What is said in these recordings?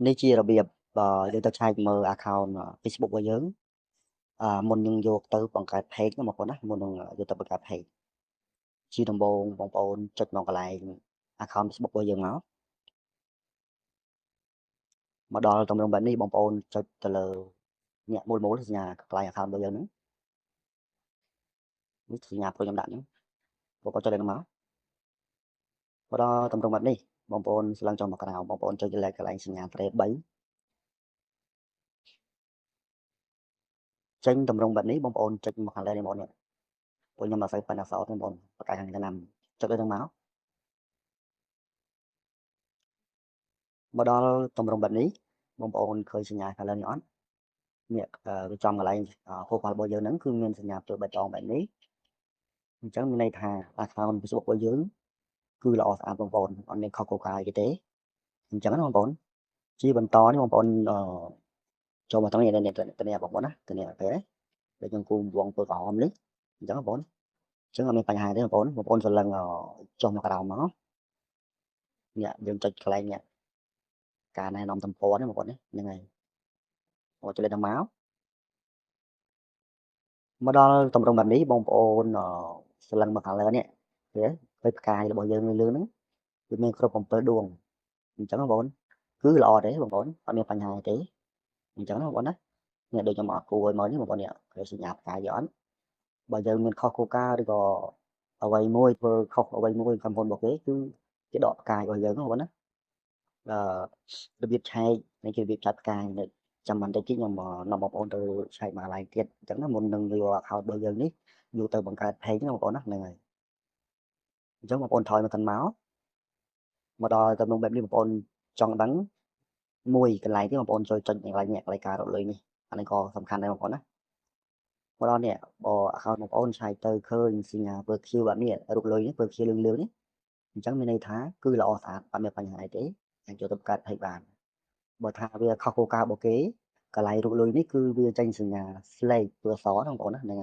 នេះជារបៀបយើងទៅឆែកមើល account Facebook របស់យើងមុននឹងយកទៅបង្កើត page ណាបងប្អូនណាមុននឹងយកទៅបង្កើត page ជាដំបូងបងប្អូនចុចមកកន្លែង account Facebook របស់យើងមកដល់តម្រងបែបនេះបងប្អូនចុចទៅលើអ្នកមូលមូលសញ្ញាកន្លែង account របស់យើងហ្នឹងនេះសញ្ញាប្រូខ្ញុំដាក់ហ្នឹងបងប្អូនចុចលើហ្នឹងមកដល់តម្រងបែបនេះបងប្អូនស្លឹងចុះមកក្រៅបងប្អូនចុចលើកន្លែងសញ្ញាត្រេ3ចេញតម្រងបែបនេះបងប្អូនចុចមកខាងលើនេះបងប្អូននេះពួកខ្ញុំអត់សូវប៉ិនអក្សរទេបងប្អូនបកាយខាងឆ្នាំចុចលើហ្នឹងមកដល់តម្រងបែបនេះបងប្អូនឃើញសញ្ញាខាងលើនេះអត់នេះវាចំកន្លែង profile របស់យើងហ្នឹងគឺមានសញ្ញាផ្ទុយបៃតងបែបនេះអញ្ចឹងមានន័យថា account Facebook របស់យើងគឺល្អស្អាតបងប្អូនអត់មានខុសគោលការណ៍អីទេអញ្ចឹងណាបងប្អូនជាបន្តនេះបងប្អូនចូលមកត្រង់នេះនេះនេះបងប្អូនណានេះពេលដូចខ្ញុំគូវងពណ៌ក្រហមនេះអញ្ចឹងបងប្អូនអញ្ចឹងអត់មានបញ្ហាទេបងប្អូនបងប្អូនសន្លឹងចុះមកក្រោមមកនេះយើងចុចកន្លែងនេះការណែនាំទំព័រនេះបងប្អូននេះហ្នឹងហើយបងចុចលេខហ្នឹងមកដល់តម្រងបែបនេះបងប្អូនសន្លឹងមកខាងលើនេះឃើញឃើញផ្កាយរបស់យើងលឿងហ្នឹងវាមានគ្រប់7ដួងអញ្ចឹងបងប្អូនគឺល្អទេបងប្អូនអត់មានបញ្ហាទេអញ្ចឹងណាបងប្អូនណានេះដូចខ្ញុំអត់គួរឲ្យមកនេះបងប្អូននេះឃើញសញ្ញាផ្កាយអត់បើយើងមានខុសគោលការណ៍ឬក៏អ្វីមួយធ្វើខុសអ្វីមួយក្រុមហ៊ុនរបស់គេគឺគេដកផ្កាយរបស់យើងបងប្អូនណារបៀបឆែកនេះគឺរបៀបឆែកផ្កាយចាំបន្តិចទៀតខ្ញុំនាំបងប្អូនទៅឆែកមួយកន្លែងទៀតអញ្ចឹងណាមុននឹងយក account របស់យើងនេះយកទៅបង្កើត page ណាបងប្អូនណាហ្នឹងហើយអញ្ចឹងបងប្អូនថយមកសិនមកដល់តំណងបែបនេះបងប្អូនចង់ដឹងមួយកន្លែងទៀតបងប្អូនចូលចុចកន្លែងនេះកន្លែងការរកលុយនេះអានេះក៏សំខាន់ដែរបងប្អូនណាមកដល់នេះបើ account បងប្អូនឆែកទៅឃើញសញ្ញាពើ Q បែបនេះរូបលុយនេះពើ Q លឿងលឿងនេះអញ្ចឹងមានន័យថាគឺល្អស្អាតអត់មានបញ្ហាអីទេអាចចូលទៅបង្កើត page បានបើថាវាខុសគោលការណ៍របស់គេកន្លែងរូបលុយនេះគឺវាចេញសញ្ញា slash ពណ៌សហ្នឹងបងប្អូនណាហ្នឹង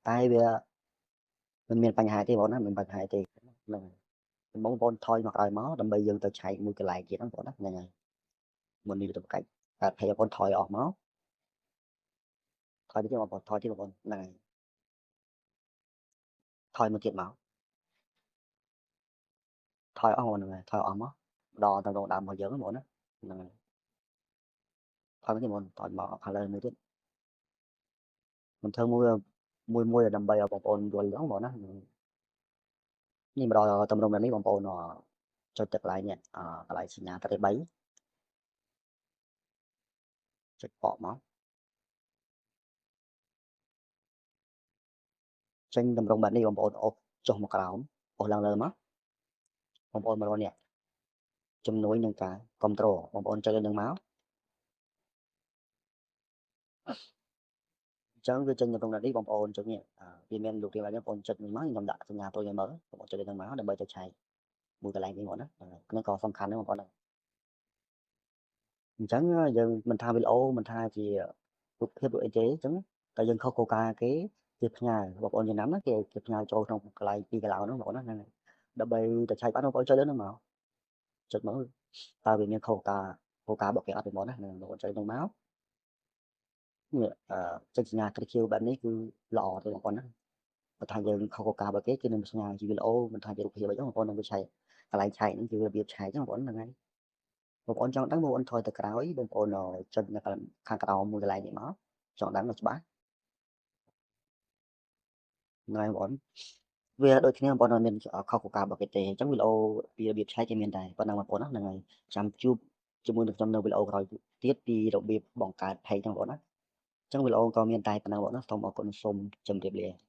ហើយតែវាមិនមានបញ្ហាទេបងប្អូនណាមិនមានបញ្ហាទេហ្នឹងហើយបងប្អូនថយមកក្រោយមកដើម្បីយើងទៅឆែកមួយកន្លែងទៀតហ្នឹងបងប្អូនណាហ្នឹងហើយមុននេះទៅបង្កើត page បងប្អូនថយអស់មកថយទៀតបងប្អូនថយទៀតបងប្អូនហ្នឹងហើយថយមកទៀតមកថយអស់ហ្នឹងហើយថយអស់មកដល់ទៅដើមរបស់យើងបងប្អូនណាហ្នឹងហើយថយមកទៀតបងថយមកខាងលើមួយទៀតមិនធ្វើមួយមួយមួយដើម្បីឲ្យបងប្អូនយល់បងប្អូនណានេះមកដល់តម្រុំនេះបងប្អូនចុចទៅកន្លែងនេះកន្លែងសញ្ញាត្រេ3ចុចបកមកចេញតម្រុំបែបនេះបងប្អូនអូសចុះមកក្រោមអូសឡើងលើមកបងប្អូនមករកនេះជំនួយនឹងការគ្រប់គ្រងបងប្អូនចុចលើនឹងមកអញ្ចឹងវាចេញតម្រងនេះបងប្អូនចុចនេះវាមានរូបរាងបែបនេះបងប្អូនចុចនេះមកខ្ញុំដាក់សញ្ញាព្រួយឲ្យមើលបងប្អូនចុចលើនឹងមកដើម្បីទៅឆែកមួយកន្លែងនេះបងណានេះក៏សំខាន់ដែរបងប្អូនអញ្ចឹងយើងមិនថាវីដេអូមិនថាជារូបភាពឬអីទេអញ្ចឹងតែយើងខុសគោលការណ៍គេគេផ្ញើបងប្អូនចំណាំណាគេផ្ញើចូលក្នុងកន្លែងពីរកន្លែងហ្នឹងបងប្អូនណាហ្នឹងដើម្បីទៅឆែកបានបងប្អូនចុចលើហ្នឹងមកចុចមកតើវាមានខុសការរបស់គេអត់ទេបងណាហ្នឹងបងប្អូនចុចហ្នឹងមកនេះចេញសញ្ញាគ្រីខៀវបែបនេះគឺល្អទេបងប្អូនណាបើថាយើងខុសគោលការណ៍របស់គេគេនឹងផ្ញើជាវីដេអូមិនថាជារូបភាពអីបងប្អូននឹងវាឆែកកន្លែងឆែកហ្នឹងគឺរបៀបឆែកហ្នឹងបងប្អូនហ្នឹងហើយបងប្អូនចង់ដឹងបងប្អូនថយទៅក្រោយបងប្អូនចុចនៅខាងក្រោមមួយកន្លែងនេះមកចង់ដឹងច្បាស់ហ្នឹងហើយបងប្អូនវាដូចគ្នាបងប្អូនអត់មានខុសគោលការណ៍របស់គេទេអញ្ចឹងវីដេអូពីរបៀបឆែកគេមានតែប៉ុណ្ណឹងបងប្អូនណាហ្នឹងហើយចាំជួបជាមួយនឹងខ្ញុំនៅវីដេអូក្រោយទៀតពីរបៀបបង្កើត page ហ្នឹងបងប្អូនណាអញ្ចឹងវីដេអូក៏មានតែប៉ុណ្ណឹងបងប្អូនណាសូមអរគុណសូមជម្រាបលា។